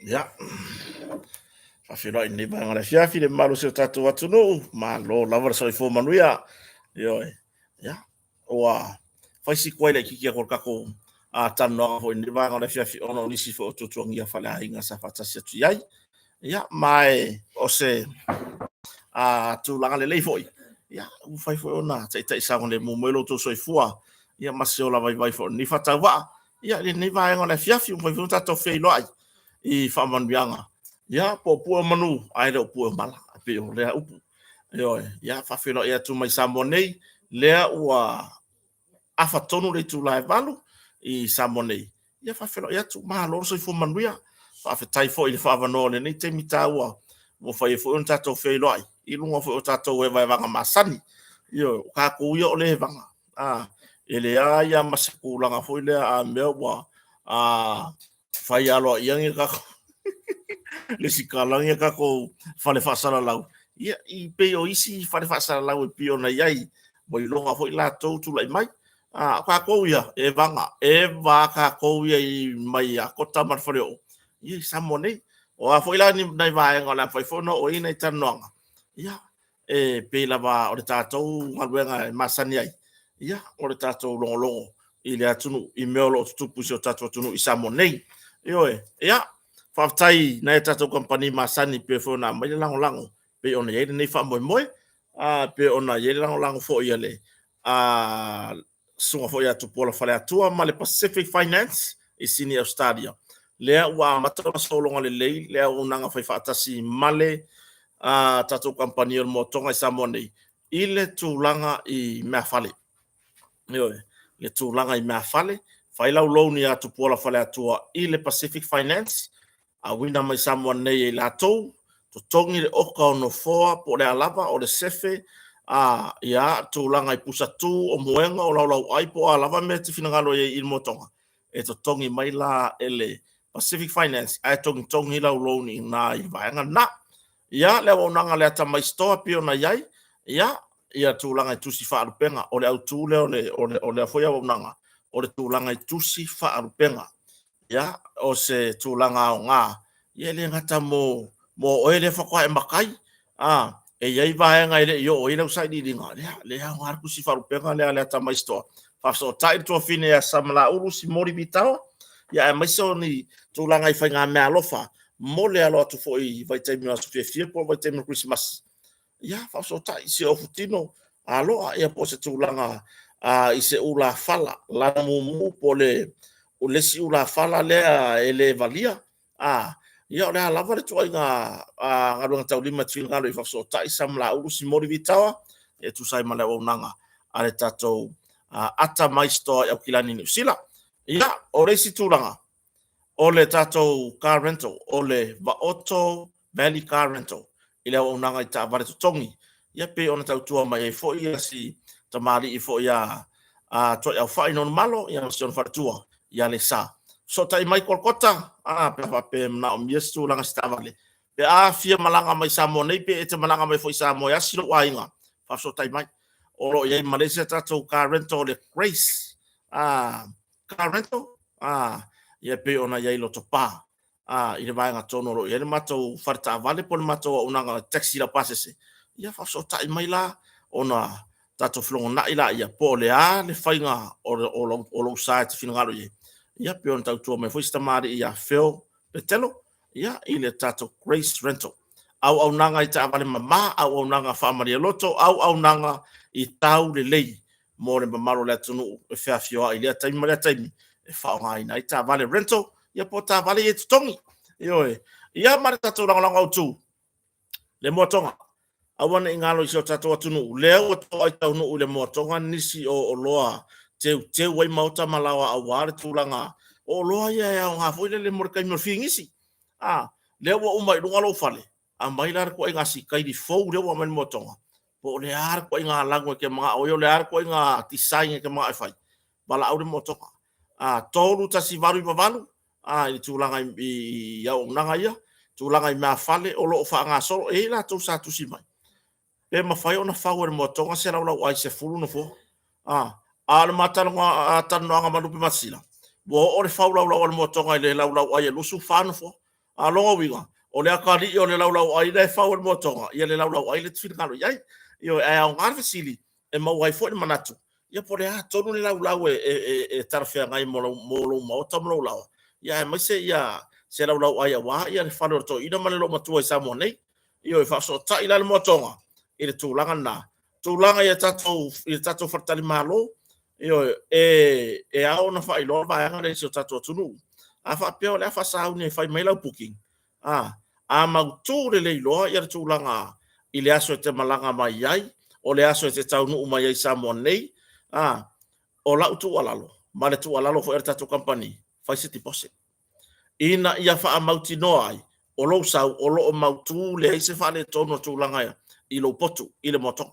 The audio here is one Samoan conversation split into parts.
Ia, faafeiloai i lenei vaega o le afiafi i le mamalu o si o tatou atunuu, malo lava le soifua manuia. Ioe, ia, ua fai si tuai laitiiti atu o le tatou talanoaga foi i lenei vaega o le afiafi ona o nisi foi o tuatuagia faaleaiga sa faatasi atu i ai. Ia, ma o se tulaga lelei foi, ia, ua mafai foi ona taitai saogalemu mai lo outou soifua, ia ma se ola vaivai foi o lenei faatauvaa. Ia, i lenei vaega o le afiafi, ua mafai foi ona tatou feiloai i faamanuiaga. Ia, po o pue o manu, ae le o pue o mala, e pei o lea upu. Ioe, ia faafeiloai atu mai Samoa nei, lea ua afa tonu le itula e 8 i Samoa nei. Ia faafeiloai atu, malo le soifua manuia. Faafetai foi i le faaavanoa o lenei taimi taua ua mafai ai foi ona tatou feiloai i luga foi o tatou evaevaga masani. Ioe, o tatou ia o le evaga. E leai lava ma se tulaga foi lea a mea ua fai aloaia ni tatou lesitala ni tatou fale faasalalau, ia e pei o isi fale faasalalau e pei ona i ai, ua iloga foi latou tulai mai. A o tatou ia, e vaga, e eva lava tatou ia mai ia Kota ma le Faleoo i Samoa nei. O a foi la ni nai vaega o le a mafai foi ona oo i ai nai talanoaga, ia e pei lava o le tatou galuega e masani ai, ia o le tatou logologo i le atunuu i mea o lo o tutupu i si o tatou atunuu i Samoa nei. Ioe, ia, faafetai i nai a tatou kamupani masani pei foi ona aumai le lagolago pei ona i ai lenei faamoemoe, pei ona i ai le lagolago foi a le susuga foi ia Tupuola Faleatua ma le Pacific Finance i Sini Ausetalia, lea ua amata ona sologa lelei le auaunaga faifaatasi ma le tatou kamupani o le Moa Toga i Samoa nei i le tulaga i meafale. Ioe, le tulaga i meafale, fai lau loan ia Tupuola Faleatua i le Pacific Finance, auina mai Samoa nei e i latou, totogi le oka o nofoa po o le a lava, o le sefe, ia, tulaga i pusatu, o moega, o laulauai po o a lava mea e te finagalo i ai i le Moa Toga, e totogi mai la e le Pacific Finance ae togitogi lau loan i ina i le vaega lena. Ia, le auaunaga a le Atamai Store e pei ona i ai, ia, ia tulaga i tusi faalupega. O le autu lea o lea foi auaunaga, o le tulaga i tusi faalupega. Ia, o se tulaga aoga, ia e le gata mo oe lea faatoa e matai, e i ai vaega e le i oo i ai lau sailiiliga, lea e aoga le tusi faalupega lea a le Atamai Store. Faafesootai le tuafafine ia Samalaulu Simoli Vitaoa, ia aemaise o ni tulaga i faigameaalofa mo le alo atu foi i vaitaimi o aso fiafia po o vaitaimi o Kerisimasi. Ia, faafesootai si ou futino aloa, ia po o se tulaga i se ulafala lanu mumu po o le isi ulafala lea e le valia. Ia o le a lava le ituaiga galuega taulima e te finagalo e faafesootai Samalaulu Simoli Vitaoa e tusa ai ma le auaunaga a le tatou Atamai Store i Aukilani, Niu Sila. Ia, o le isi tulaga, o le tatou car rental, o le Vaoto Valley Car Rental i le auaunaga i taavale totogi, ia pei ona tautua mai ai foi si tamalii foi ia Tuaiaufai Nonumalo ma si ona faletua ia Lesa. Fesootai mai Kolokota pe a faapea e manaomia se tulaga i se taavale pe a fia malaga mai Samoa nei pe e te malaga mai foi i Samoa e asi lou aiga, faafesootai mai. O lo o i ai ma le isi a tatou car rental o le Grace Car Rental, ia pei ona i ai i Lotopa i le vaega tonu o lo o i ai le matou fale taavale po o le matou auaunaga taxi laupasese, ia faafesootai mai la ona tatou felogonai laia po o le a le faiga o lou sa e te finagalo i ai. Ia pei ona tautua mai foi si tamalii ia Phil Petelo ia i le tatou Grace Rental. Auaunaga i taavale mama, auaunaga faamalie loto, auaunaga i tau lelei mo le mamalu o le atunuu e feafioai i lea taimi ma lea taimi e faaaogaina ai taavale rental ia po o taavale ia e totogi. Ioe. Ia ma le tatou lagolago autu, le Moa Toga. Aua ne i galo i si o tatou atunuu, lea ua toai taunuu i le Moa Toga nisi o oloa teuteu ai maota ma laoa aua le tulaga o oloa ia e aoga foi lele mo le taimi o le figisi. Lea ua uma i luga lou fale, aumai la le ituaiga sikaili fou lea ua aumai e le Moa Toga, po o le a le ituaiga lanu e te manao ai, o le a le ituaiga design e te manao e fai, valaau le Moa Toga. 31898 i le tulaga i auaunaga ia, tulaga i meafale o lo o faagasolo. E i ai latou sa tusi mai, pe mafai ona fau e le Moa Toga se laulauai 10 nofoa. A o le ma talanoaga ma Lupe Masina, ua oo le fau laulau a le Moa Toga i le laulauai e 24 nofoa. A lona uiga, o le atalii o le laulauai la e fau e le moatoga, ia le laulauai lea e te finagalo i ai. Ioe, ae aoga le fesili e maua ai foi le manatu, ia po o le a tonu le laulau e talafeagai mo lou maota ma lou laoa, ia aemaise ia se laulauai aua le fale o le toeaina ma le loomatua i Samoa nei. Ioe, faafesootai la le moatoga i le tulaga lena. Tulaga i le tatou faletalimalo, ioe, e ao ona faailoa le vaega lea i si o tatou atunuu. A faapea o le a faasauni e fai mai lau booking, a mautu lelei loa le tulaga i le aso e te malaga mai ai, o le aso e te taunuu mai ai i Samoa nei, o lau tuualalo ma le tuualalo foi a le tatou kamupani, fai se deposit ina ia faamautinoa ai o lou sau o lo o mautu, leai se faaletonu o tulaga i lou potu i le moatoga.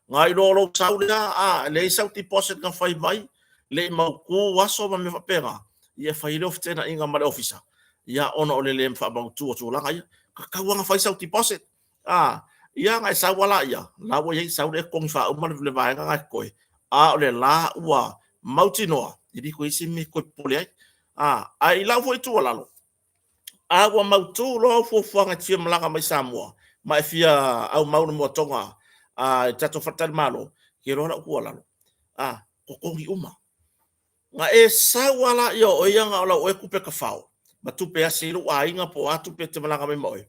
Nai lo lou sau lea a leai sau deposit na fai mai, le i mautu aso ma mea faapena, ia e fai ai lea o feteenaiga ma le ofisa, ia ona o le le faamautu o tulaga ia. E tatau lava ona fai sau deposit. Ia ona e sau lava lea, o lena ua i ai, sau lea totogi faauma le vaega lena e totoe, a o le la ua mautinoa, e le toe i ai se mea e toe popole ai. Ae i lau foi tuualalo, a ua mautu loa au fuafuaga e te fia malaga mai Samoa ma e fia aumau i le moatoga i le tatou faletalimalo, ou te iloa o lau tuualalo, totogi uma. Ona e sau lava lea o oe ia na o lau oe tupe tafao ma tupe e asi ai lou aiga po o a tupe e te malaga mai ai ma oe,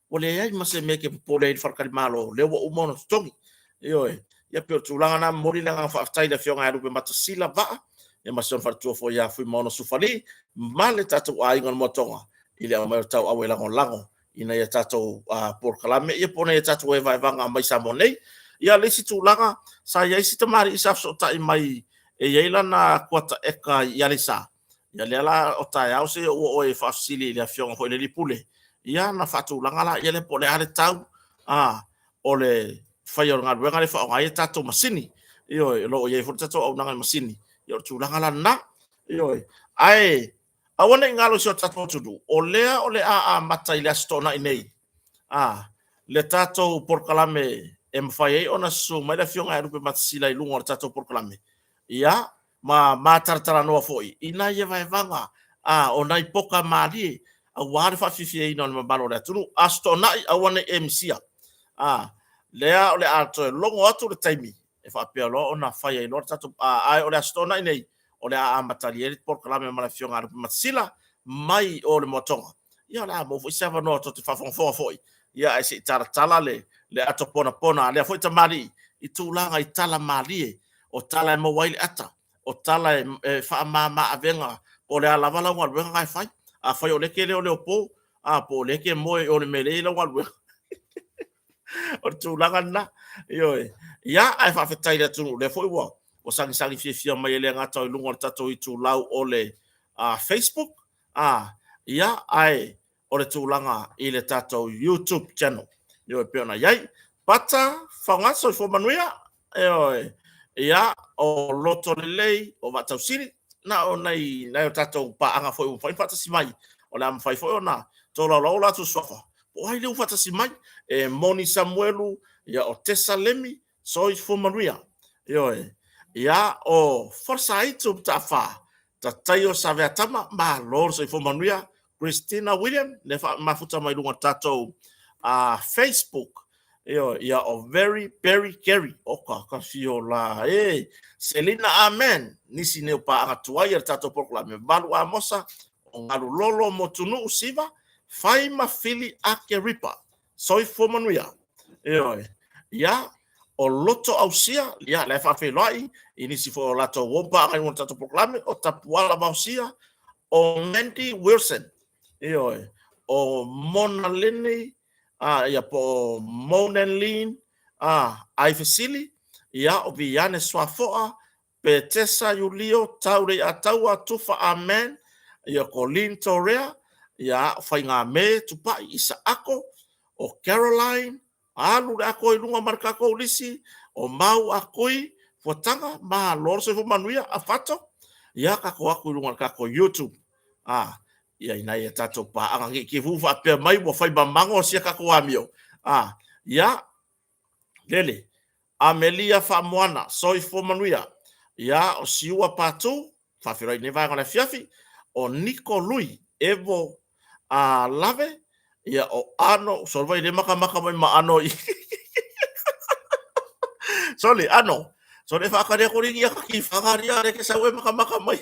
ua leai ma se mea e te popole ai i le faletalimalo, o lea ua uma ona totogi. Ioe. Ia pei o le tulaga lena. E momoli le agaga faafetai i le Afioga ia Lupematasila Vaa ma si ona faletua foi ia Fuimaono Sufali ma le tatou aiga o le Moatoga i le aumai o le tauau e lagolago i nai a tatou polokalame po o nai a tatou evaevaga mai Samoa nei. Ia, o le isi tulaga, sa i ai si tamalii sa fesootai mai e i ai lana kuata eka i Aleisa, ia lea la o taeao se i ou oo ai e faafesili i le afioga foi i le alii Pule, ia ona faatulaga lea po o le a le tau o le faia o le galuega lea e faaaoga ai a tatou masini. Ioe, o lo o i ai foi le tatou auaunaga i masini, ia o le tulaga la lena. Ioe. Ae aua ne i galo i si o tatou atunuu, o lea o le a amata i le Aso Toonai nei le tatou polokalame e mafai ai ona susu mai le Afioga ia Lupematasila i luga o le tatou polokalame, ia, ma ma talatalanoa foi i nai evaevaga o nai poka malie aua le faafiafiaina o le mamalu o le atunuu. Aso Toonai, aua ne i e misia. Lea o le a toe logo atu le taimi e faapea loa ona fai ai loa le tatou... ae o le Aso Toonai nei o le a amatalia ai le polokalame ma le Afioga ia Lupematasila mai o le Moatoga. Ia o le a maua foi se avanoa tou te faafogafoga foi, ae se i talatala le ato ponapona a lea foi tamalii i tulaga i tala malie, o tala e maua ai le ata, o tala e faamama avega po o le a lava lau galuega na e fai. Afai o lea e te leoleo po, po o lea e te moe i o i le mea o lea e i ai lau galuega, o le tulaga lena. Ioe. Ia, ae faafetai i le atunuu o lea foi ua sagisagi fiafia mai e le gata i luga o le tatou itulau o le Facebook, ia, ae o le tulaga i le tatou YouTube channel, ioe, pei ona i ai. Pata Faoga, soifua manuia. Ioe. Ia, o Loto Lelei, o Vaatausili, na o nai o tatou paaga foi ua mafai ona faatasi mai, o le a mafai foi ona tolaulau o latou suafa, po o ai lea ua faatasi mai. E Moni Samuelu, ia o Tesa Lemi, soifua manuia. Ioe. Ia, o Falesaitu Mataafa, Tataio Saveatama, malo le soifua manuia. Christina William, lea mafuta mai luga o le tatou Facebook. Ioe, ia o Very Berry Gary, oka ka fio la e. Selina Amen, nisi nei o paaga tuai a le tatou polokalame, Valu Amosa, o Galulolo Motunuu Siva, Fai ma Fili Akeripa. Soifua manuia. Ioe. Ia, o Loto Ausia, ia, la e faafeiloai i nisi foi o latou uo paaga i luga o le tatou polokalame, o Tapuala Vaosia, o Mandy Wilson, ioe, o Mona Lini, ia po o Monan Lean, Ai Fesili, ia, o Viane Suafoa, Petesa Iulio, Taulei Ataua, Tufa Amen, ia Colin Torea, ia Faigame Tupai Isaako, o Caroline, alu le ato i luga ma le tatou lisi, o Mau Akui, Fuataga, malo le soifua manuia, a Fato, ia tatou atu i luga o le tatou YouTube. Ia ina ia tatou paaga nei te i faapea mai ua fai mamago sia tatou amio. Ia, lele, Amelia Faamoana, soifua manuia. Ia, o Siua Patu, faafeiloai i lenei vaega o le afiafi, o Niko Lui, Evo A lave, ia o ano, sole vai le makamaka mai ma ano i. Sole, ano, sole e whaakare ako ringi aka ki whangari a reke sau e makamaka mai.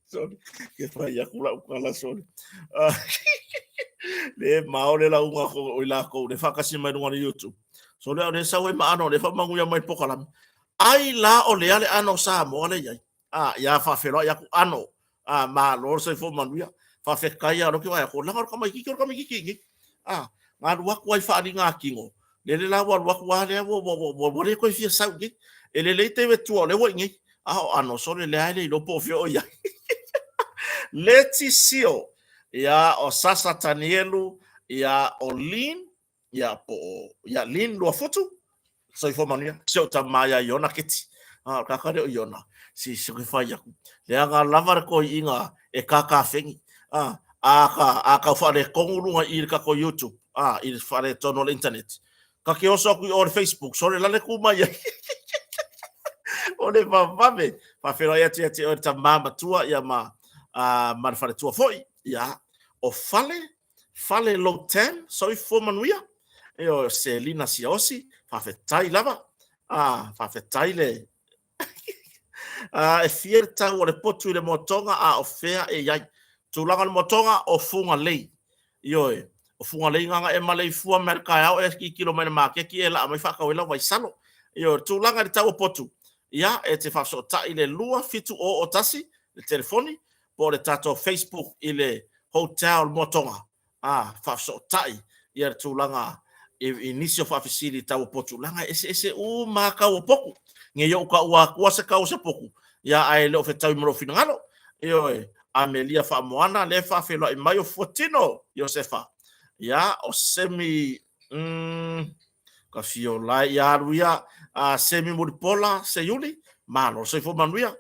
Sole, ke whai aku la ukala sole. Le maole la unga ko o la ko le whakasi mai runga le YouTube. Sole o le sau e ma ano le whamanguia mai pokalame. Ai la o le ale ano sa mo le iai. A, ia whawheroa i aku ano. A, malo le soifua manuia. Faafetai a loke wae ko langa o kamaikiki o kamaikiki ngi. A, nga alu aku ai wharinga a kingo. Lele la ua alu aku a lea ua ua ua ua le koe fia sau ngi. E lelei te wetua o le ua ngi. A o ano sole le ae le ilo po o fia o iai. Leti Sio, ia o Sasa Tanielu, ia o Lin, ia po o ia Lin Luafutu, soifua manuia, si ou tama ia Iona Keti. A, o kaka lea o Iona, si si ke whai aku. Leaga lava le koiiga e kākāwhengi. A, a ka, a kau whaare kongu runga i le kako YouTube, a, i le whaare tono le internet. Ka ke oso aku i o le Facebook, sore lale ku mai ai. O le vavave, whawhero ia tia tia o le tama matua ia ma, a, ma le whare tua foi, ia, o fale, Fale Lotan, soifua manuia. E o Selina Siaosi, faafetai lava. Ah, faafetai le ah, e fia le tau o le potu i le moatoga a o fea e iai. Tulaga o le moatoga o Fugalei. Ioe, o Fugalei gagae e maleifua mai le taeao e kikilo mai le maketi e laa mai faatau ai lau vaisalo. Ioe, tulaga i le tau o potu, ia e te faafesootai i le 2701 le telefoni po o le tatou Facebook i le Hotel Moatoga, a faafesootai ia le tulaga i nisi o faafesili i tau o potu, leaga e eseese uma lava tau o potu. Nei ou taua atua se tau o se potu, ia ae le o fetaui ma lou finagalo. Ioe, Amelia Faamoana, lea e faafeiloai mai o Fuatino Iosefa. Ia, o Semi, ka fiolae ia alu ia, a Semi Mulipola Seiuli, malo le soifua manuia.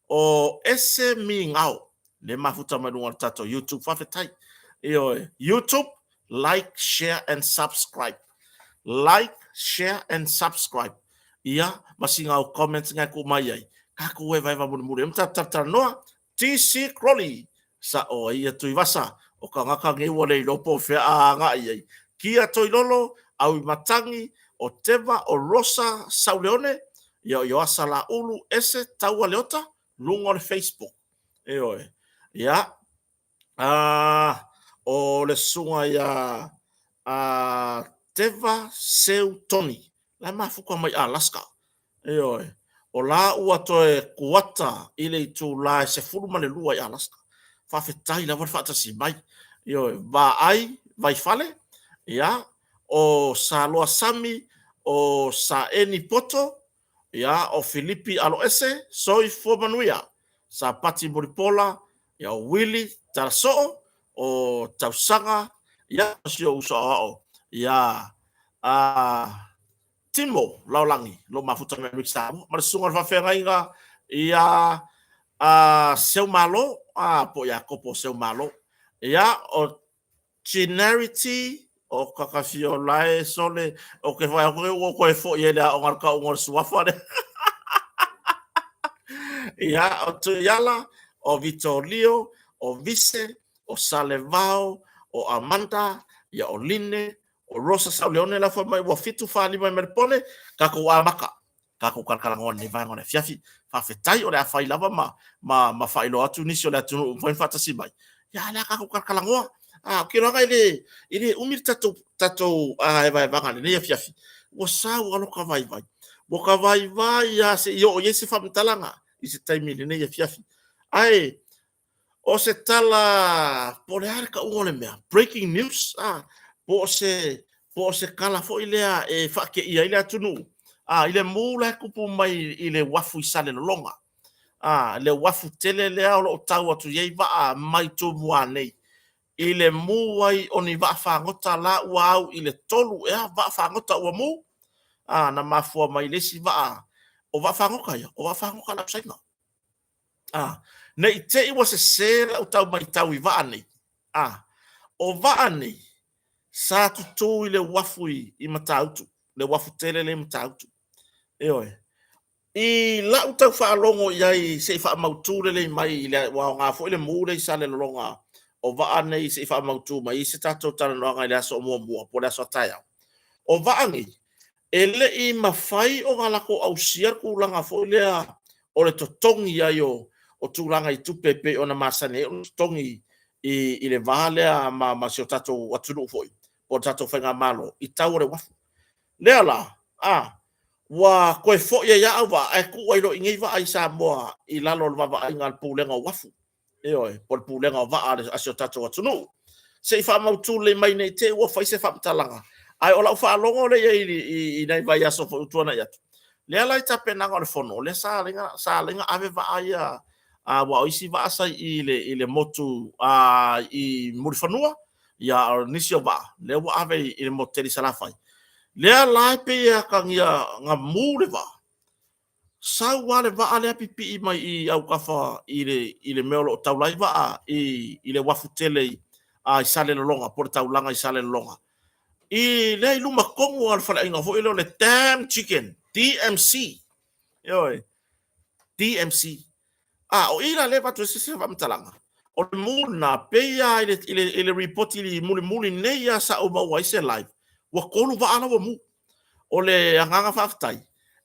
O Ese Migao, le mafuta mai luga o le tatou YouTube. Faafetai. Ioe, YouTube, like, share and subscribe. Like, share and subscribe. Ia, ma sina au comments ngai ku mai ai. Takou e vaeva mulimuli. E matatalanoa, TC Crowley, sa o ai ia Tuivasa, o kangaka nei ua le iloa po o fea a agai ai. Kia Toilolo, Auimatangi, o Teva, o Rosa Sauleone, ia o Ioasa Laulu, Ese, Taua Leota, luga o le Facebook. Ioe. Ia, o le susuga ia Teva Seu Tony, la e mafuta mai Alaska. Ioe. O la ua toe kuata i le itulā e 12 i Alaska. Faafetai lava le faatasi mai. Ioe. Vaai, Vaifale, ia, o Saloa Sami, o Saeni Poto, ia, o Filipi Aloese, soifua manuia. Sapati Mulipola, ia, o Willie Talasoo, o Tausaga, ia, o si ou uso aoao, ia, a, Timo Laolagi, lo mafuta mai Amerika Samoa, ma le susuga o le faafeagaiga ia a Seumalo, a po o Iakopo Seumalo. Ia, o Genarity, o Kakafiolae Sole, o ke whai ako ua koe foi e le aoga le kauga o le suafa lea. Ia, o Tuiala, o Vitolio, o Vise, o Salevao, o Amanda, ia o Line, O Rosa Sauleone la fai mai ua 7:45 i Melepone, tatou amata, tatou talatalanoa i lenei vaega o le afiafi. Faafetai o le a fai lava ma, ma, ma faailoa atu nisi o le atunuu mafai ona faatasi mai. Ia, a o le a tatou talatalanoa. A, ou te iloaga e le, e le umi le tatou, tatou vaevaevaga i lenei afiafi. Ua sau lava lota vaivai. Ua ta vaivai lava se i oo i ai se faamatalaga i se taimi i lenei afiafi. Ae, O se tala, po o le a le tauga o le mea, breaking news, a, po o se, po o se tala foi lea e faateia ai le atunuu, a, i le mū la e tupu mai i le uafu i Salelologa, a, le uafu tele lea o lo o tau atu i ai vaa mai Tumua nei, i le mū ai o ni vaa fagota la ua au i le tolu ea vaa fagota ua mū, a, na mafua mai i le isi vaa, o vaa fagota ia, o vaa fagota a le au Saina. A, ne i te i ua sesē lau tau matau i vaa nei. A, o vaa nei, sa tutū i le uafu i, i Matautu, le uafu tele lea i Matautu. Ioe. I lau tau faalogo i ai se i faamautū lelei mai i le, ua aoga foi le mū lea i Salelologa O vaa nei se i faamautu mai se tatou talanoaga i le aso muamua po o le aso a taeao. O vaa nei, e le i mafai ona latou ausia le tulaga foi lea o le totogi ai o tulaga i tupe e pei ona masani ai ona totogi i le va lea ma si o tatou atunuu foi po o le tatou faigamalo i tau o le uafu. Lea la, ua toe foi ai lava au vaa ae tuu ai loa i inei vaa i Samoa i lalo o le vaavaaiga a le Pulega o Uafu, ioe, po o le Pulega o Vaa a si o tatou atunuu. Se i faamautu lelei mai ne i te i ua fai se faamatalaga, ae o lau faalogo lea i ai i nai vaiaso foi ua tuanai atu, lea la i tapenaga o le fono, lea sa ala ai ona ave vaa ia, aua o isi vaa sa i le motu i Mulifanua, a o nisi o vaa, lea ua ave i le motu tele i Salafai. Lea la e pei e atagia na mu le vaa, sau lava le vaa lea pipii mai i autafa i le mea o lo o taula ai vaa i le uafu tele i Salelologa po o le taulaga i Salelologa. I lea i luma tonu lava o le faleaiga foi lea o le Dam Chicken, DMC. Ioe, DMC. A o i la lea e avatu ai se faamatalaga, o le mu lena, pei lava i le lipoti mulimuli nei lava sa ou maua ai se live, ua 3 vaa la ua mu. O le agaga faafetai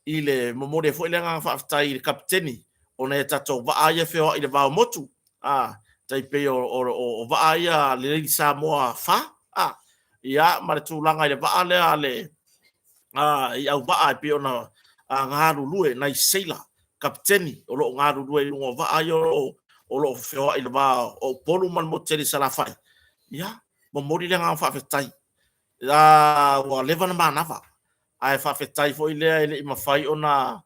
i le momoli ai foi le agaga faafetai i le kapeteni o nai a tatou vaa ia e feoai i le va o motu, tai pei o vaa ia a le Lady Samoa 4, ia ma le tulaga i le vaa lea i auvaa e pei ona galulue nai seila, kapeteni o lo o galulue i luga o vaa ia o lo o feoai i le va o Upolu ma le motu tele i Salafai. Ia, momoli le agaga faafetai. Ua leva ona manava, ae faafetai foi lea e le i mafai ona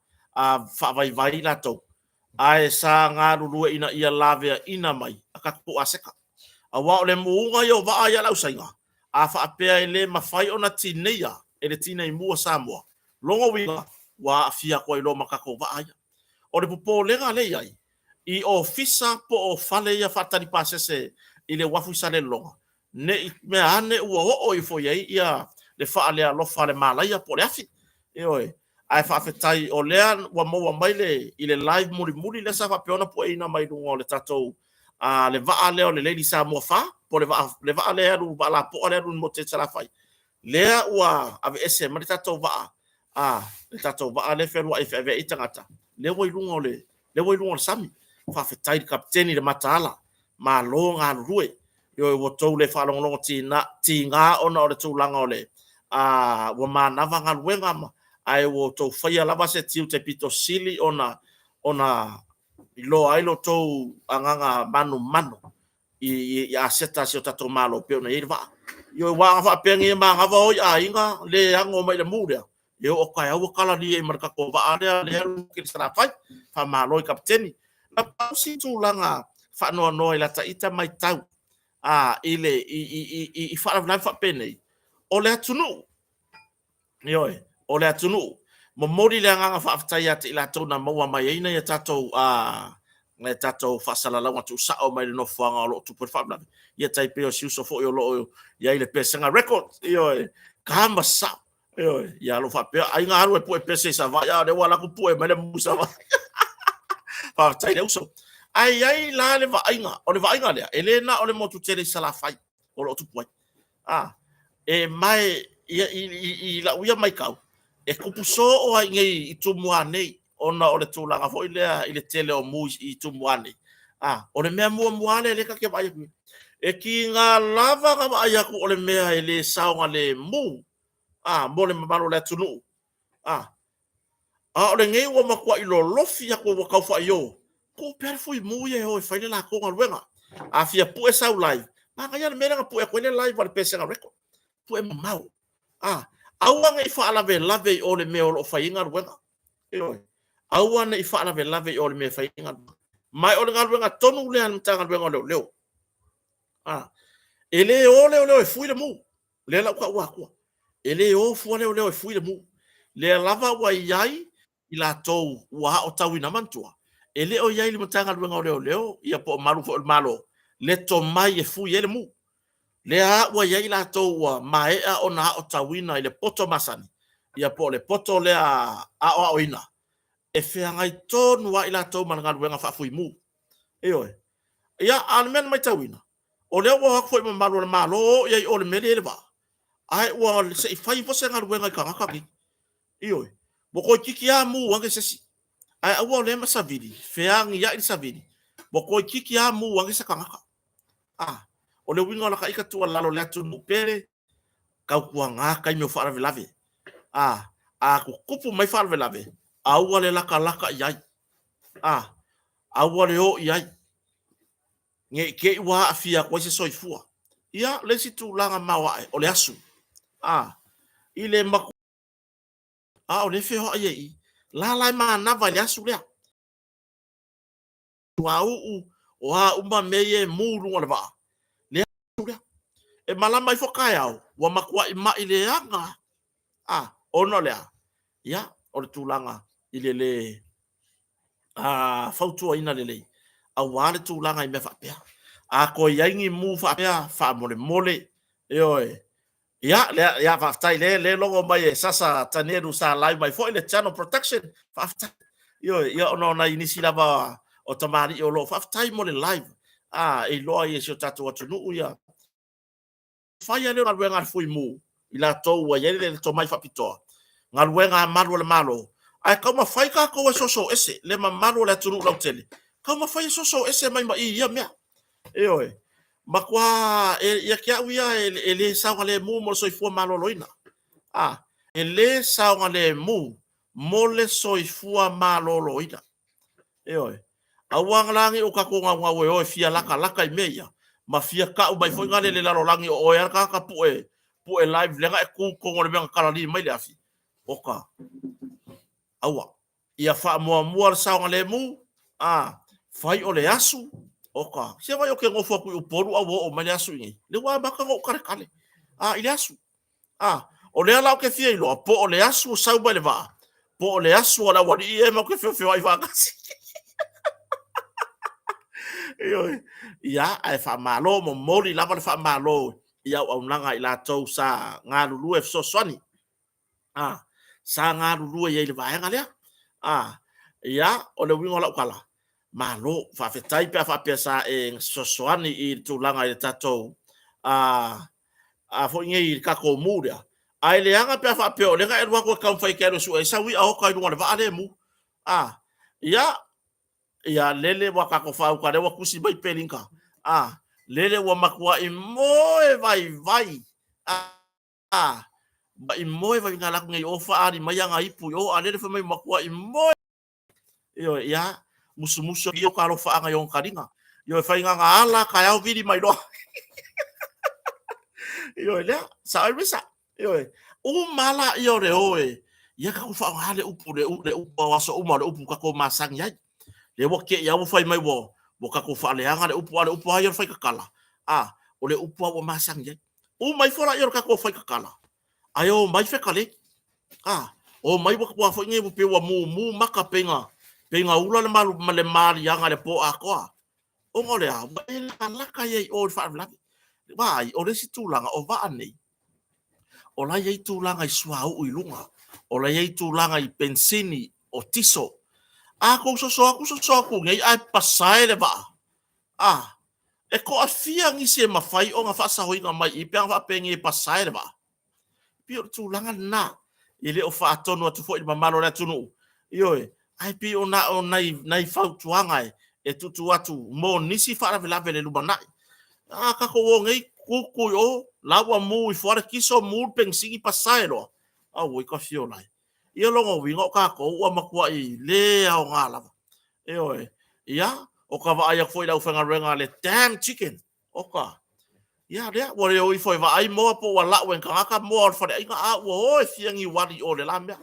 faavaivai latou, ae sa galulue ina ia laveaina mai a tatou aseta. Aua o le muga ia o vaa ia a le au Saina, a faapea e le mafai ona tineia e le tinei mu a Samoa, lona uiga ua aafia atu ai loa ma tatou vaa ia. O le popolega lea e i ai i ofisa po o fale ia faatali pasese i le uafu i Salelologa, ne i meaane ua oo ifo i ai le faalealofa a le malaia po o le afi. Ioe. Ae faafetai o lea ua maua mai i le live mulimuli lea sa faapea ona pueina mai luga o le tatou le vaa lea o le Lady Samoa 4 po o le vaa lea e alu, vaa lapoa lea e alu i le motu tele i Salafai, lea ua aveese mai le tatou vaa, le tatou vaa lea e fealuai e feaveai tagata, lea ua i luga o le, lea ua i luga o le sami. Faafetai i le Kapeteni i le mataala, malo galulue. Ioe, ua outou le faalogologo tiga ona o le tulaga o le ua manava galuega, ae ua outou faia lava se tiute pito sili ona iloa ai lo outou agaga manumanu i aseta a si o tatou Malo pei ona i ai le vaa. Ioe, aua a faapea nei e manava o i aiga le ano mai i le mu lea, e oo atu taeao ua talalia ai ma le tatou vaa lea e alu i Salafai. Faamalo i Kapeteni. Na pau si tulaga faanoanoa i lata ita matau i faalavelave faapenei, o le atunuu, ioe, o le atunuu, momoli le agaga faafetai ia te i latou na maua mai ai nai a tatou faasalalauga tuusao mai le nofoaga o lo o tupu ai le faalavelave, ia tai pei o si uso foi o lo o i ai i le Pesega Records, ioe, tama sao, ioe, ia lo faapea, ai na alu e pue pese i Savaii, a o lea ua alu atu pue mai le mu i Savaii. Faafetai le uso. Ae i ai la le vaaiga, o le vaaiga lea, e le na o le motu tele i Salafai o lo o tupu ai. E mae i lau ia matau, e tupu soo lava i inei i Tumua nei, ona o le tulaga foi lea i le tele o mu i Tumua nei. O le mea muamua lea lea ta te vaai atu, e tiga lava na vaai atu o le mea e le saogalemu mo le mamalu o le atunuu. A o lenei ua matuai lolofi atu ua tau faaiô, tuu pea le fuimu ia e o e fai le latou galuega. A fia pue sau live, manaia le mea lea na pue atu ai le live a le Pesega Record, pue mamao. Aua ne i faalavelave i o le mea o lo o fai ai galuega. Ioe. Aua ne i faalavelave i o le mea e fai ai galuega. Ma o le galuega tonu lea a le Matagaluega o Leoleo. E le o leoleo e fui le mu. Lea la ua taua atua. E le o fua leoleo e fui le mu. Lea lava ua i ai i latou ua aotauina. Manatua, e le o i ai i le Matagaluega o Leoleo ia po o malu foi o le Malo le tomai e fui ai le mu. Lea ua i ai latou ua maea ona aotauina i le poto masani, ia po o le poto lea aoaoina, e feagai tonu lava i latou ma le galuega faafuimu. Ioe. Ia, a o le mea na matauina, O lea ua o atu foi mamalu o le Malo o i ai i o i le mea lea i le vaa, ae ua se i fai foi se galuega i tagata nei. Ioe, ua toeitiiti lava mu ane se isi, ae aua o lea ma savili, feagiai le savili, ua toeitiiti lava mu ane se tagata. A, o le uiga o lata ita tuualalo i le atunuu pele, tautuana taimi o faalavelave. A, a tutupu mai faalavelave, aua le latalata i ai, a, aua le o i ai, ne i te i ua aafia atu ai se soifua. Ia, le isi tulaga maoae, o le asu. A, i le matua, a o lea e feoai ai i i. La la e manava i le asu lea. Suauu, o a uma mea ia e mu i luga o le vaa, le asu lea. E malama ifo taeao, ua matuai mai leaga lava. A, ona o le a? Ia, o le tulaga i le le fautuaina lelei, aua le tulaga i mea faapea. A toe i ai ni mu faapea faamolemole, ioe, ia, lea, ia faafetai, lea, lea logo mai e Sasa Tanielu sa live mai foi le Channel Protection, faafetai. Ioe, ia ona o nai nisi lava o tamalii o lo o faafetai mo le live. A, e iloa ai e si o tatou atunuu ia fai lea o galuega a le Fuimu, i latou ua i ai le tomai faapitoa, galuega a malu o le Malo, ae taumafai tatou e soso ese le mamalu o le atunuu lautele, taumafai e soso ese mai ma i i ia mea. Ioe, matua, ia te au ia, e le saogalemu mo le soifua maloloina. A, e le saogalemu mo le soifua maloloina. Ioe. Aua la ne i o tatou naunau e o e fia latalata i mea ia, ma fia tau mai foi lale i le lalolagi o oe lava le tagata pue, pue live lea na e tu i totonu o le mea na kalali mai le afi. Oka, aua. Ia faamuamua le saogalemu, a, fai o le asu, oka. Se vaai ou te nofo atu i Upolu a ua oo mai le asu i inei. Lea ua amata ona ou taletale, a, i le asu. A, o lea la ou te fia iloa, po o le asu o sau mai le vaa, po o le asu a le aualii ia matou te feofeoai faatasi. Ioe. Ia, ae faamalo, momoli lava le faamalo i auaunaga a i latou sa galulue fesoasoani. A, sa galulue i ai i le vaega lea. A, ia, o le uiga o lau tala, malo, faafetai pe a faapea sa e fesoasoani i le tulaga i le tatou a foi nei i le tatou mu lea, ae leaga pe a faapea o lea na e alu atu e taumafai e te alu e sue ai sau i'a ota i luga o le vaa lea e mu. A, ia, ia lele ua tatou faauta lea ua tusi mai Pelinka. A, lele ua matuai moe vaivai. A, ma'i moe vaivai na alu atu nei i o faaali mai ana ipu i o, a lele fai mai matuai moe. Ioe, ia, musumusu ia ka alofaaga i ona taliga. Ioe, fai na na ala taeao vili mai loa. Ioe, lea, sao ai Risa. Ioe, uma lava laia o le o e, ia tatou faaaoga le upu, le upu, le upu o aso uma, o le upu tatou masani ai. Lea ua te i lava ua fai mai ua, ua tatou faaleaga le upu, a o le upu lava ia o le faitatala. A, o le upu lava ua masani ai. Uma ifo laia o le tatou faitatala, ae o mai fetalei. A, o mai ua ua foi nei ua pei ua mumu maka pei na, pei na ula le malu ma le maliaga i le po atoa. Ona o le a? Ua e latalata ai i o i le faalavelave. Vaai, o le isi tulaga, o vaa nei, o la e i ai tulaga i suauu i luga, o la e i ai tulaga i penisini, o tiso. A tou soso atu soso atu nei ae pasae le vaa, a, e toafia nisi e mafai ona faasaoina mai i i pe ana faapea nei e pasae le vaa? Pei o le tulaga lena, e le o faatonu atu foi i le mamalu o le atunuu, ioe, ae pei o na o nai, nai fautuaga e, e tuutuu atu mo nisi faalavelave i le lumanai. A tatou o nei tutu i o, la ua mu ifo lava le tiso, mu le penisini pasae loa, auoi tafiola e. Ia lona uiga o tatou ua matuai le aoga lava. Ioe. Ia, o ka vaai atu foi i le aufaigaluega a le Damn Chicken, oka. Ia lea, ua le o ifo e vaai moa po ua lau e ni tagata moa o le faleaiga, a ua o e fia niuali i o i le la mea.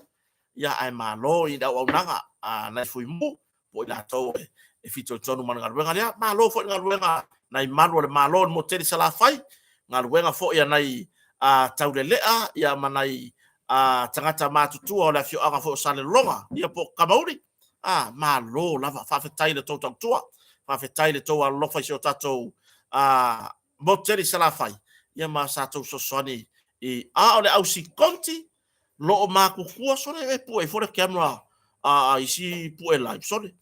Ia, ae malo i le auaunaga a nai Fuimu po o i latou e fitoitonu ma le galuega lea. Malo foi i le galuega a nai malu o le Malo i le motu tele i Salafai, galuega foi a nai taulelea ia ma nai tagata matutua o le afioaga foi o Salelologa ia po o Kamauli. A, malo lava, faafetai i le tou tautua, faafetai i le tou alolofa i si o tatou motu tele i Salafai, ia ma sa tou fesoasoani i, a o le au sikonti, loo matutua sole e pue ifo le camera a isi pue live sole.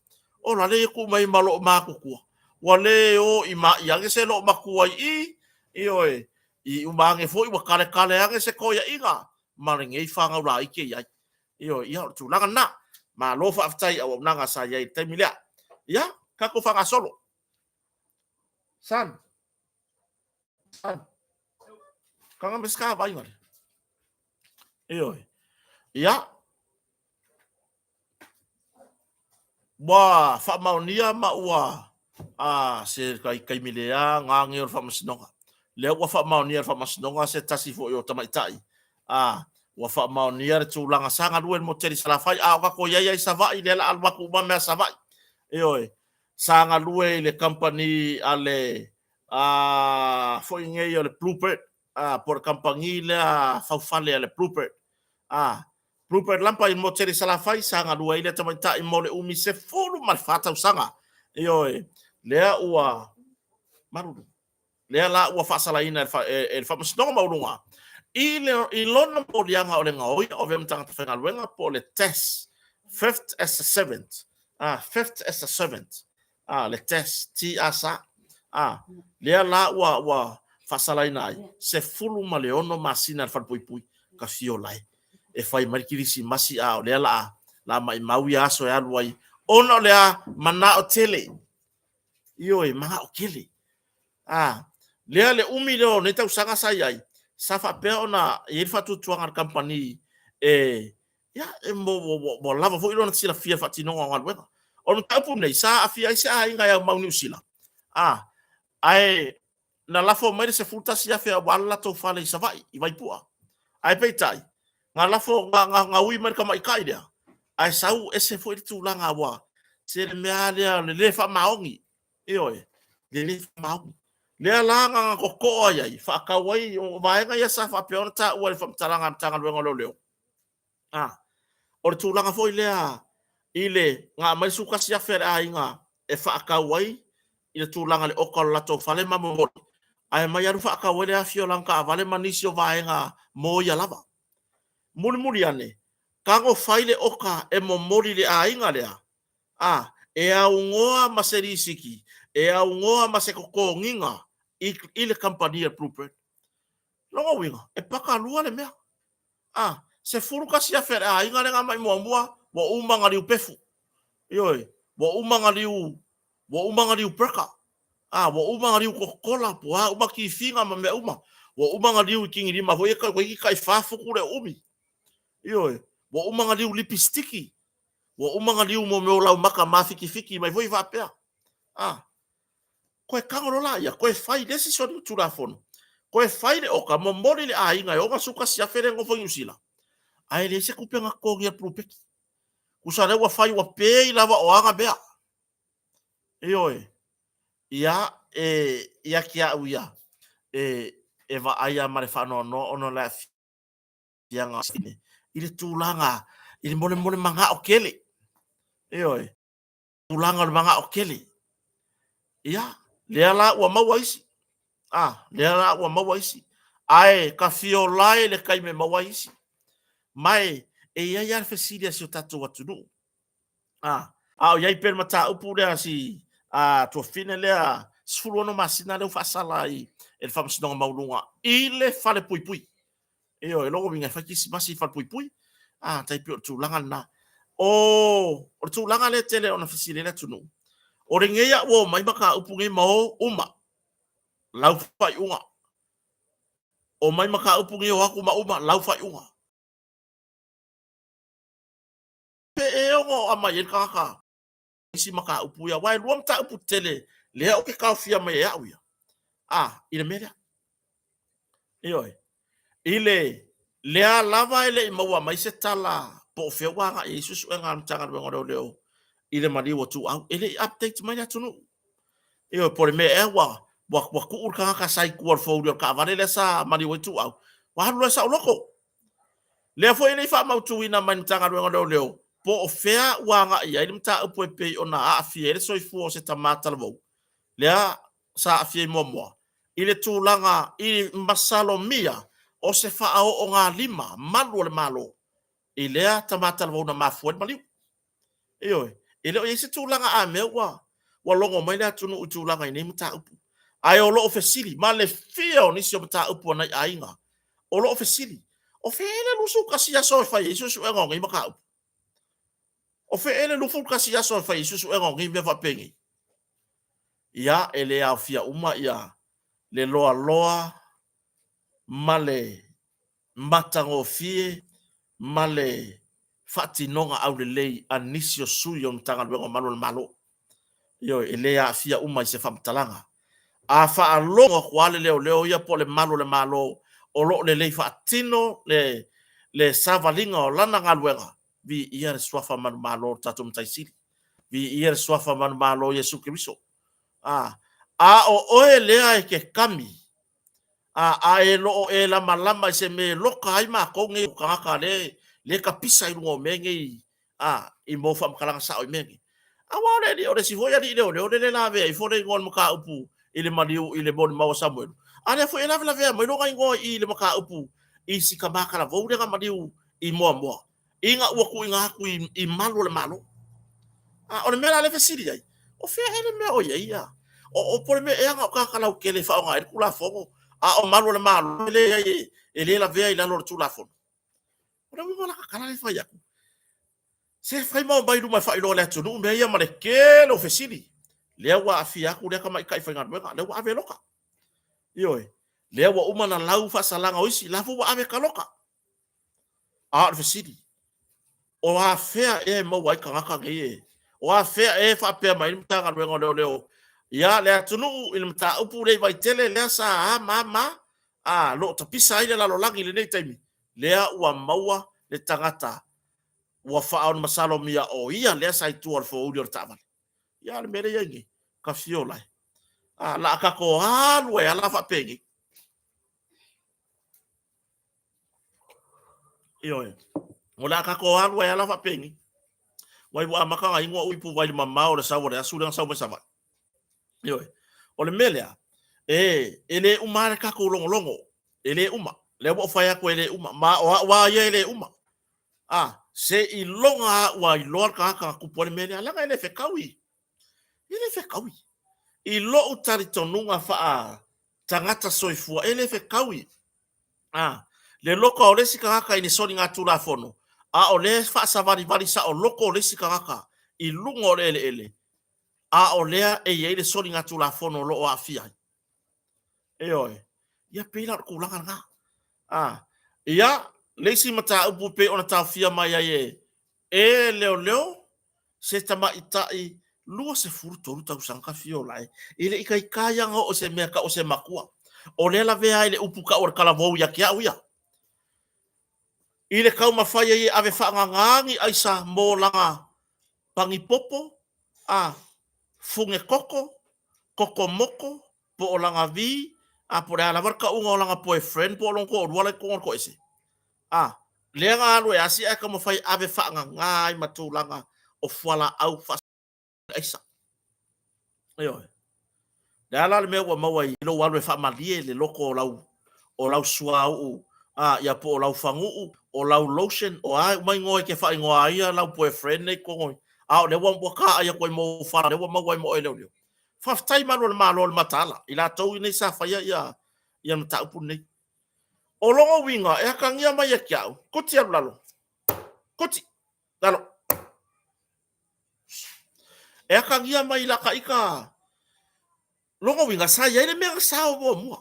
Ola lea ia tuu mai ma loo matutua. Ua le o i ma'i ane se loomatua i i, ioe, i uma ane foi ua kaletale ane se toeaiina ma lenei fanau laiti e i ai. Ioe, ia o le tulaga lena. Malo faafetai i auaunaga sa i ai i le taimi lea. Ia, tatou faagasolo. San, san, kaga me ska vaaiga le. Ioe. Ia, ua faamaonia ma ua a se taimi lea gage o le faamasinoga. Lea ua faamaonia e le faamasinoga se tasi foi o tamaitai a ua faamaonia le tulaga sa galue i le motu tele i Salafai, a o tatou i ai lava i Savaii, lea o le a alu atu uma mea a Savaii. Ioe, sa galue i le kamupani a le a foi nei o le Bluebird, a po o le kamupani lea faufale a le Bluebird. A Bluebird Lampa i le motu tele i Salafai, sa galue ai lea tamaitai mo le umi 14 tausaga. Ioe, lea ua malulu. Lea la ua faasalaina e le Faamasinoga Maualuga i, le, i lona moliaga o le gaoia o avea ma tagata faigaluega po o le test fifth as a servant. Ah, fifth as a servant. Ah, le test T A S A. Ah, lea la ua ua faasalaina ai 16 masina le falepuipui ka fio lae e fai mai le kilisimasi a o lea la la maimau ia aso e alu ai ona o le a manao tele. Ioe, manao tele. A, lea le umi lea o nei tausaga sa i ai, sa faapea ona i ai le faatuatuaga a le kamupani e, ia, e mo, ua, ua lava foi lona silafia i le faatinoga o galuega. O le mataupu lenei, sa aafia ai se aiga e aumau i Niu Sila, a, ae na lafo mai le $11,000 aua le latou fale i Savaii, i Vaipua. Ae peitai, na lafo, na, na, na ui mai le tamaitai lea, ae sau ese foi le tulaga ua, se le mea lava lea o le le faamaoni. Ioe, le le faamaoni. Lea la na na totoo ai ai, faatau ai, o vaega ia sa faapea ona taua i le faamatalaga a le Matagaluega o Leoleo. A, o le tulaga foi lea i le na aumai le $11,000 a le aiga e faatau ai i le tulaga i le oka o le latou fale ma momoli, ae aumai alu faatau ai le afi o lana taavale ma nisi o vaega mo ia lava. Mulimuli ane, tago fai le oka e momoli i le aiga lea, a, e aunoa ma se lisiti, e aunoa ma se totogiga i, i le kamupani a le Bluebird. Lona uiga, e pakalua le mea. A, $11,000 a le aiga lea na aumai muamua, ua uma ona liu pefu. Ioe, ua uma ona liu, ua uma ona liu burger. A, ua uma ona liu Coca-Cola, po o a uma tifiga ma mea uma. Ua uma ona liu i tinilima foi ia toeitiiti tai fa futu le uumi. Ioe, ua uma ona liu lipistiki. Ua uma ona liu mo mea o laumata mafitifiti mai foi faapea. A, toe tago loa laia, toe fai le isi solitulafono, toe fai le oka, momoli le aiga e $61,000 lea e nofo i Niu Sila, ae leai se tupe na totogi e le polupeti. Tusa lea ua fai ua pei lava o ana mea. Ioe, ia, e, ia te au ia, e, e vaai lava ma le faanoanoa ona o le aafiaga i le tulaga i le molemole manao tele. Ioe, tulaga o le manao tele. Ia, lea la ua maua isi. A, lea la ua maua isi. Ae tafiolae le taimi e maua ai isi. Ma e, e i ai lava le fesili a si o tatou atunuu. A, a o i ai pea le mataupu lea a si a tuafafine lea 16 masina lea ua faasala ai e le Faamasinoga Maualuga i le falepuipui. Ioe, lona uiga e fai kerisimasi i le falepuipui. A, tai pei o le tulaga lena. O, o le tulaga lea e tele ona fesili ai le atunuu, o lenei a ua omai mataupu nei ma o uma lau faaiuga. Omai mataupu nei o atu ma uma lau faaiuga. Pe e ono aumai ai le tagata isi mataupu ia, aua e lua mataupu tetele lea ou te taofia mai e au ia, a, i le mea lea. Ioe. I le lea lava e le i maua mai se tala po o fea ua agai i ai suesuega a le Matagaluega o Leoleo i le maliu o Tuuau. E le i update mai le atunuu. Ioe, po o le mea ea ua, ua, ua tuu le tagata sa i tua o le fouli o le taavale lea sa maliu ai Tuuau, ua alu loa e saoloto. Lea foi e le i faamautuina mai e le Matagaluega o Leoleo po o fea ua agai i ai le mataupu e pei ona aafia ai le soifua o se tama talavou lea sa aafia ai muamua i le tulaga i masalomia o se faaoogalima malu o le Malo i lea tama talavou na mafua ai le maliu. Ioe, e le o i ai se tulaga a mea ua Ua logo mai le atunuu i tulaga i nei mataupu. Ae o lo o fesili, ma le fia o nisi o mataupu a nai aiga, o lo o fesili, o fea ea le 21 aso e fai ai suesuega o nei mataupu? O fea ea le 21 aso e fai ai suesuega o nei mea faapenei? Ia, e le aofia uma ia le loaloa ma le matagofie ma le faatinoga aulelei a nisi o sui o le Matagaluega o Malu o le Malo. Ioe, e le aafia uma i se faamatalaga. A faalogo atu lava le leoleo ia po o le malu o le Malo o lo o lelei faatino le, le savaliga o lana galuega, viia le suafa manumalo o le tatou Matai Sili, viia le suafa manumalo o Iesu Keriso. A, a o oe lea e te kami, a, a e lo o e lamalama i se mea e loka ai matou nei o tagata lea e tapisa i luga o mea nei, a, i mo faamatalaga sao i mea nei. Aua o le alii, o le isi foi alii leoleo lea e lavea ifo le igoa o le mataupu i le maliu i le molimau a Samuelu, a lea foi e lavelavea mai lona igoa i i le mataupu i si tama talavou lea na maliu i Moamoa ina ua tuuina atu i malu o le Malo. A o le mea la lea e fesili ai, o fea ea le mea o i ai ia? O, o, po o le mea ea na o tagata lautele e faaaoga ai le Tulafono, a o malu o le Malo e leai e le lavea i lalo o le Tulafono. O le uiga o lata tala lea e fai atu, se fai ma omai i luma e faailoa i le atunuu mea ia ma le tele o fesili. Lea ua aafia atu lea tamaitai faigaluega, lea ua ave e loka. Ioe, lea ua uma ona lau faasalaga o isi, la foi ua ave e taloka. A o le fesili, o afea ea e maua ai tagata nei e, o afea ea e faapea mai ai le Matagaluega o Leoleo ia le atunuu i le mataupu lea i Vaitele lea sa a ma a ma a, lo o tapisa ai le lalolagi i lenei taimi, lea ua maua le tagata ua faaonomasalomia o ia lea sa i tua o le foeuli o le taavale. Ia a o le mea lea e i ai nei, tafiola e. A, la a tatou alu ai lava la faapenei. Ioe. O le a tatou alu ai lava la faapenei. Wai ua amata ona inu au ipuvai i le mamao o le sau o le asu lea na sau mai Savaii. Ioe. O le mea lea, e, e le uma lava le tatou logologo. E le uma. Lea ua ou fai atu e le uma. Ma o au lava ia e le uma. A, se iloga lava ua iloa le tagata na tupu ai le mea lea, leaga e le fetaui. E le fetaui. I lou talitonuga faa tagata soifua, e le fetaui. A, le loka o le isi tagata i le soligatulafono, a o lea e faasavalivali saoloto le isi tagata i luga o le eleele, a o lea e i ai le soligatulafono o lo o aafia ai. Ioe. Ia pei la o le tulaga lena. A, ia, le isi mataupu e pei ona taofia mai ai e, e leoleo se tamaitai 23 tausaga tafiola e, e le i taitai lava ona oo i se mea tau o se matua. O lea lavea ai le upu tau o le talavou ia te au ia. I le taumafai ai e ave faagagā ni aisa mo lana pagipopo, a, fune koko, koko moko, po o lana vi, a po o le a lava le tauga o lana boyfriend po o lona toalua la e i totonu o le toese. A, lea na alu e asi ae taumafai e ave faagagā ai ma tulaga o fualaau aisa. Ioe. Le a la le mea ua maua i lou alu e faamalie le loto o lau, o lau suauu, a, ia po o lau faguu, o lau lotion, o a uma igoa e te faaigoa ai ia lau boyfriend nei totonu, a o lea ua, ua taai atu ai ma ou fala, lea ua maua ai ma oe e leoleo. Faafetai malu o le Malo o le mataala, i latou nei sa faia ia, ia mataupu nei. O lona uiga, e atagia mai ia te au, kuti alu lalo, kuti, lalo. E atagia mai i laka ita, lona uiga, sa i ai le mea na sao muamua.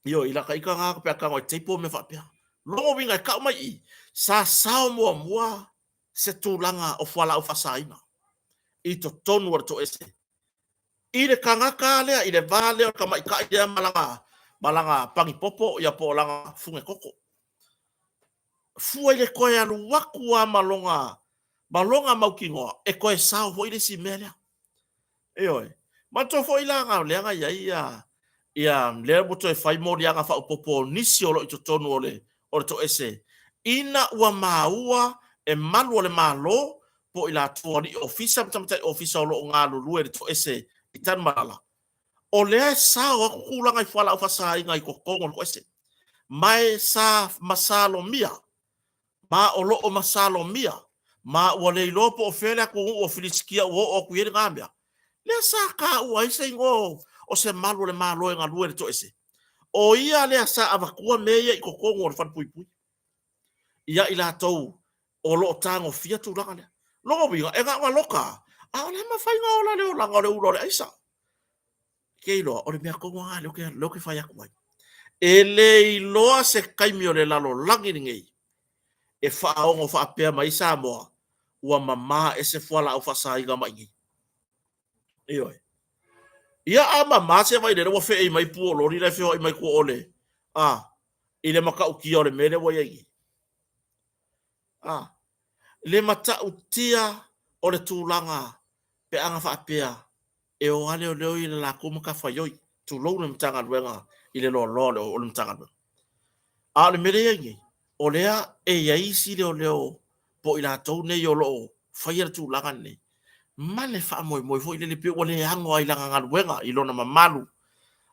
Ioe, i laka ita na pe a tago e table mea faapea. Lona uiga e tau mai i i, sa sao muamua se tulaga o fualaau faasaina i totonu o le toese. I le tagata lea, i le va lea o le tamaitai lea ma lana, ma lana pagipopo ia po o lana fune koko. Fua i le toe alu atu lava ma lona, ma lona mautinoa, e toe sao foi le isi mea lea. Ioe. Manatua foi la na o lea na i ai ia, ia lea ua toe fai moliaga faaopoopo o nisi o lo o i totonu o le, o le toese, ina ua maua e malu o le Malo po o i latou alii ofisa ma tamaitai ofisa o lo o galulue i le toese i Tanumalala, o lea e sao atu tulaga i fualaau faasaina i totonu o le toese, ma e sa masalomia, ma o lo o masalomia. Ma ua le iloa po o fea le atunuu o Filisitia ua oo atu i ai lena mea, lea sa taua ai se igoa o se malu o le Malo e galue i le toese. O ia lea sa avatua mea ia i totonu o le falepuipui ia i latou o lo o tagofia tulaga lea. Lona uiga, e na ona loka lava, a o la e mafai ona ola le olaga o le ula o le aisa. Ke iloa, o le mea tonu lava lena lea ou te fai atu ai. E le iloa se taimi o le lalolagi lenei e faaono faapea mai ai Samoa ua mama ese fualaau faasaina mai i inei. Ioe. Ia a mama se vaai lele ua feei mai pu o loli la e feoai mai tua o le a i le matautia o le mea lea ua i ai nei. A le matautia o le tulaga pe ana faapea e o lava leoleo ia i le latou matafaioi, tulou le Matagaluega i le loaloa o le Matagaluega. A o le mea lea e i ai nei, o lea e i ai isi leoleo po o i latou nei o lo o faia le tulaga lenei, ma le faamoemoe foi lele pei ua le ano lava i lana galuega i lona mamalu,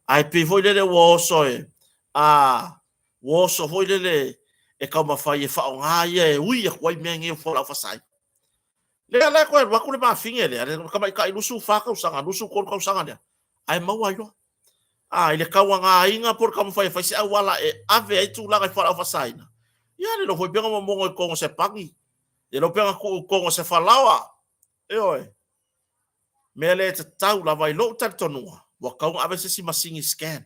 ae pei foi lele ua oso e a ua oso foi lele e taumafai e faaaoga ia e ui atu ai mea nei o fualaau faasaina. Lea la e toe alu atu le mafine lea, le tamaitai 24 tausaga, 23 tausaga lea, ae maua ai loa. A, i le tauagaina po o le taumafai e fai se auala e ave ai tulaga i fualaau faasaina, ia le iloa foi pe na momono i totonu o se pani, le iloa pe na tuu i totonu o se falaoa. Ioe. Mea lea e tatau lava i lou talitonuga, ua tatau ona ave se isi masini scan.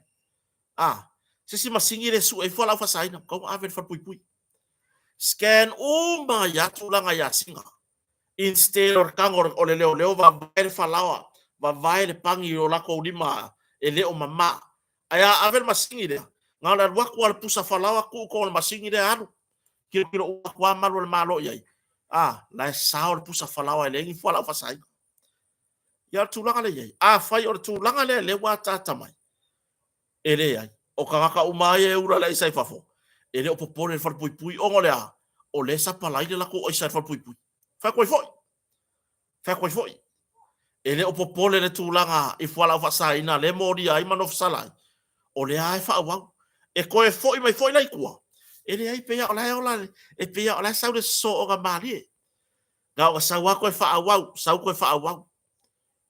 A, se isi masini lea e sue ai fualaau faasaina, ua tatau ona ave i le falepuipui. Scan uma ai lava tulaga i asiga. Instead o le tago o le leoleo vavae le falaoa, vavae le pani i o latou lima e le o mama. Ae a ave le masini lea, na o le alu atu lava o le pusa falaoa tuu i totonu o le masini lea alu, tilotilo uma atu lava malu o le Malo i ai, a, la e sao le pusa falaoa e leai ni fualaau faasaina. Ia o le tulaga lea e i ai, afai o le tulaga lea lea ua ataata mai, e leai. O tagata uma lava ia e ula le aisa i fafo, e le o popole i le falepuipui ona o le a? O lea e sapalai le latou aisa e le falepuipui. Fai atu ai foi, fai atu ai foi, e le o popole i le tulaga i fualaau faasaina lea e molia ai ma nofosala ai, o lea lava e faaauau. E toe foi mai foi la i tua, e leai, pei lava o la e ola, e pei lava o la e sau le sosooga malie. Na ona sau lava toe faaauau, sau toe faaauau.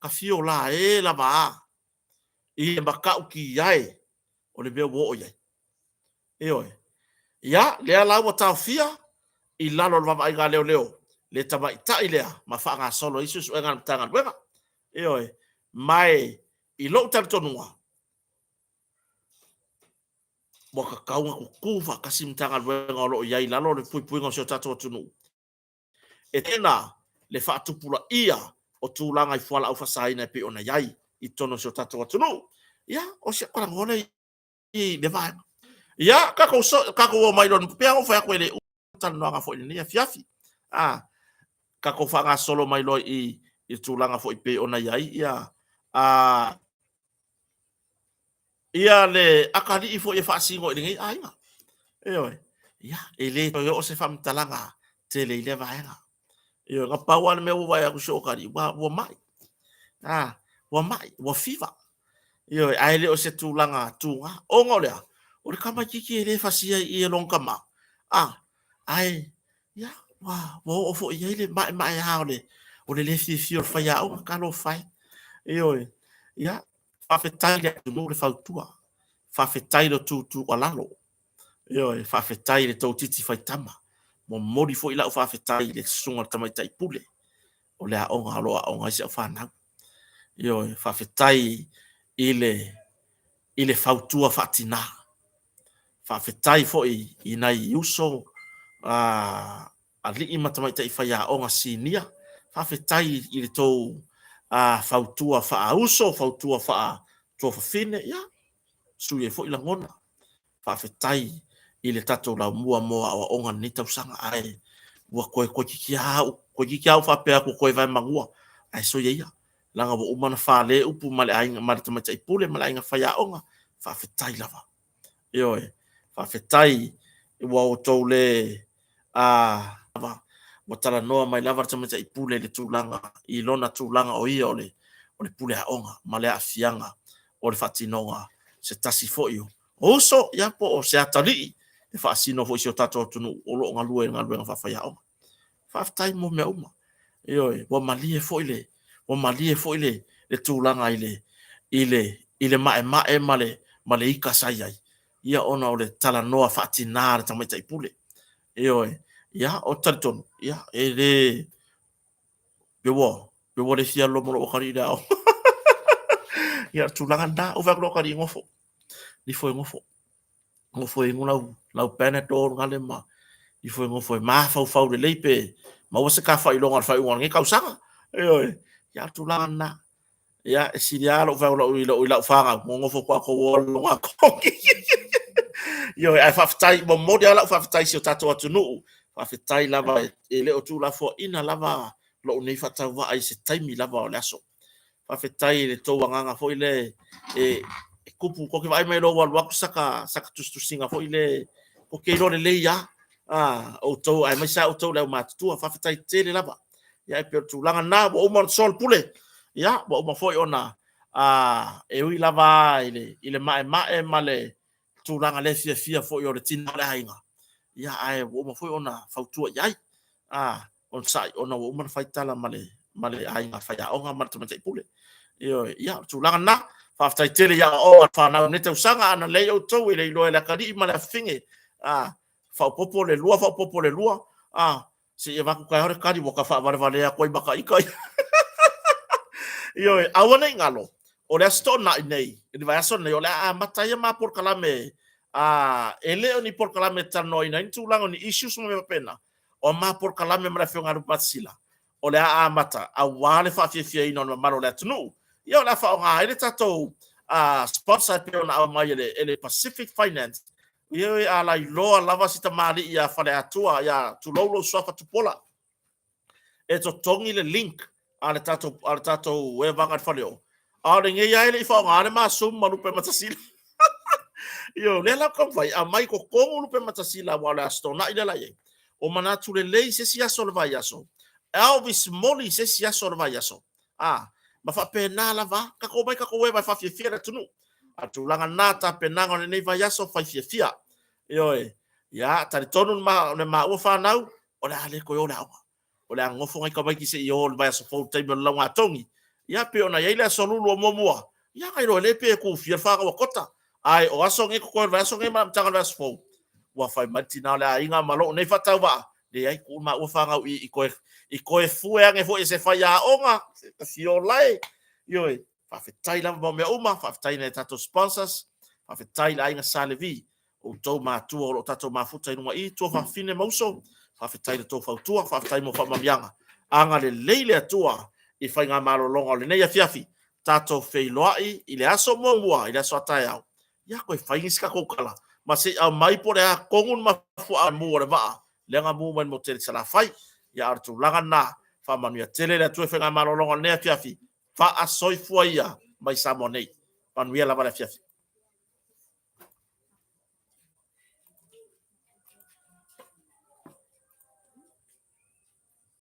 Ta fio la e lava a i le matautia e o le mea ua oo i ai. Ioe. Ia, lea la ua taofia i lalo o le vaavaaiga a leoleo le tamaitai lea ma faagasolo ai suesuega a le Matagaluega. Ioe. Ma e i lou talitonuga, ua tatau ona tutu faatasi Matagaluega o lo o i ai i lalo o le puipuiga o si o tatou atunuu e teena le faatupulaia o tulaga i fualaau faasaina e pei ona i ai i totonu o si o tatou atunuu. Ia, o si au talanoa lea i lea vaega. Ia, tatou, so, tatou o mai loa, pei lava ona ou fai atu e le umi talanoaga foi i lenei afiafi. A, tatou faagasolo mai loa i i le tulaga foi pei ona i ai ia, a, ia le atalii foi e faasino i lenei aiga. Ioe. Ia, e le toe oo se faamatalaga tele i lea vaega. Ioe, na pau lava le mea ua vaai atu i si ou atalii, ua, ua mai. A, ua mai, ua fiva. Ioe, ae le o se tulaga tuga. Ona o le a? O le tamaitiiti e le fasia i i e lona tama. A, ae, ia, ua, ua oo foi i ai le maemaea o le, o le le fiafia o le faiaoga. Talofa e. Ioe. Ia, faafetai i le atunuu le fautua. Faafetai i le tou tuualalo. Ioe, faafetai i le tou titi faitama. Momoli foi lau faafetai i le susuga i le Tamaitai Pule o le aoga o lo o aooga ai si au fanau. Ioe, faafetai i le i le fautua faatina. Faafetai foi i nai uso a alii ma tamaitai faiaoga sinia. Faafetai i le tou fautua faauso, fautua faatuafafine, ia, sui ai foi lagona. Faafetai i le tatou laumua mo aoaoga i lenei tausaga, ae ua toe toeitiiti lava au, toeitiiti lava ou faapea atu ua toe vae manua, ae soia ia, leaga ua uma ona fale upu ma le aiga, ma le tamaitai pule ma le aiga faiaoga, faafetai lava. Ioe, faafetai ua outou le a ua talanoa mai lava le tamaitai pule i le tulaga i lona tulaga o ia o le o le pule aoga ma le aafiaga o le faatinoga se tasi foi o uso ia po o se atalii e faasino foi i si o tatou atunuu o lo o galue i galuega faafaiaoga. Faafetai mo mea uma. Ioe, ua malie foi le ua malie foi le le tulaga i le i le i le maemae ma le ma le ika sa i ai, ia ona o le talanoa faatina a le tamaitai pule. Ioe, ia o talitonu, ia e le pe ua pe ua le fia alu loa ma lou atalii i le aoga. Ia o le tulaga lena, ou fai atu i lou atalii, nofo, nifo e nofo. Nofo e inu lau, lau Panadol gale ma ifo e nofo e mafaufau lelei pe maua se ta faailoga o le faaiuga o lenei tausaga. Ioe, ia o le tulaga lena. Ia, e sili lava lou fai atu i lau, i lau fanau, nonofo atu o le togi. Ioe, ae faafetai, momoli lava lau faafetai i si o tatou atunuu. Faafetai lava e le o tuulafoaiina lava lou nei faatauvaa i se taimi lava o le aso. Faafetai i le tou agaga foi lea e tupu, tou te vaai mai loa ua alu atu sata tusitusiga foi lea, tou te iloa lelei lava outou aemaise lava outou le aumatutua. Faafetai tele lava. Ia e pei o le tulaga lena, ua uma ona soalaupule, ia ua uma foi ona e ui lava i le maemae ma le tulaga le fiafia foi o le tina o le aiga, ia ae ua uma foi ona fautua i ai. Onosai ona ua uma ona fai tala ma le aiga faiaoga ma le tamaitai pule. Ioe, ia o le tulaga lena. Faafetai tele i aoaoga a le fanau i lenei tausaga. A na leai outou e le iloa e le atalii ma le afafine. Faaopoopo le lua, faaopoopo le lua, se i avatu taeao le tali ua ta faavalevalea atu ai ma ita ia. Ioe, aua ne i galo, o le Aso Toonai nei, le vaiaso nei, o le a amata ai a ma polokalame, e le o ni polokalame e talanoaina ai ni tulaga o ni issues ma mea faapena, o a ma polokalame ma le Afioga ia Lupematasila, o le a amata aua le faafiafiaina o le mamalu o le atunuu. Ia o le a faaaoga ai le tatou sponsor e pei ona aumai e le Pacific Finance. Ioe, a lailoa lava si tamalii ia Faleatua, ia tulou lou suafa Tupuola, e totogi le link a le tatou a le tatou evaga i le faleoo. A o lenei lava e le i faaaogaina le ma Zoom ma Lupematasila. Ioe, o lea la ou te taumafai e aumai i totonu Lupematasila aua o le Aso Toonai lea o le a i ai. O manatu lelei i se isi aso o le vaiaso, Elvis moli i se isi aso o le vaiaso, ma faapena lava, tatou omai tatou eva e faafiafia le atunuu. A o le tulaga lena, tapenaga o lenei vaiaso, fai fiafia. Ioe, ia, talitonu le maua fanau, o le a le toe o i le aoga. O le a nonofo nai tamaiti se i o i le vaiaso fou i le taimi o le laugatogi. Ia pei ona i ai le aso Lulu o muamua, ia na iloa lea pe tufia le fanau a Kota. Ae o aso nei totoe o le vaiaso nei ma le amataga o le vaiaso fou, ua fai mai le tina o le aiga ma lou nei faatauvaa, leai, tuu maua fanau i i i toe fue ane foi e se faiaoga, ta fiola e. Ioe, faafetai lava mo mea uma, faafetai i nai a tatou sponsors, faafetai i le aiga Sa Levi, outou matua o lo o tatou mafuta i luga i, tuafafine ma uso, faafetai i le tou fautua, faafetai mo faamanuiaga. Agalelei le Atua i faigamalologa o lenei afiafi, tatou feiloai i le aso muamua, i le aso a taeao, ia toe fai nisi tatou tala, ma se i aumai po o le a tonu le mafuaaga mu o le vaa lea na mu mai i le motu tele i Salafai. Ia a o le tulaga lena, faamanuia tele le Atua i faigamalologa o lenei afiafi, faasoifua ia mai Samoa nei. Manuia lava le afiafi.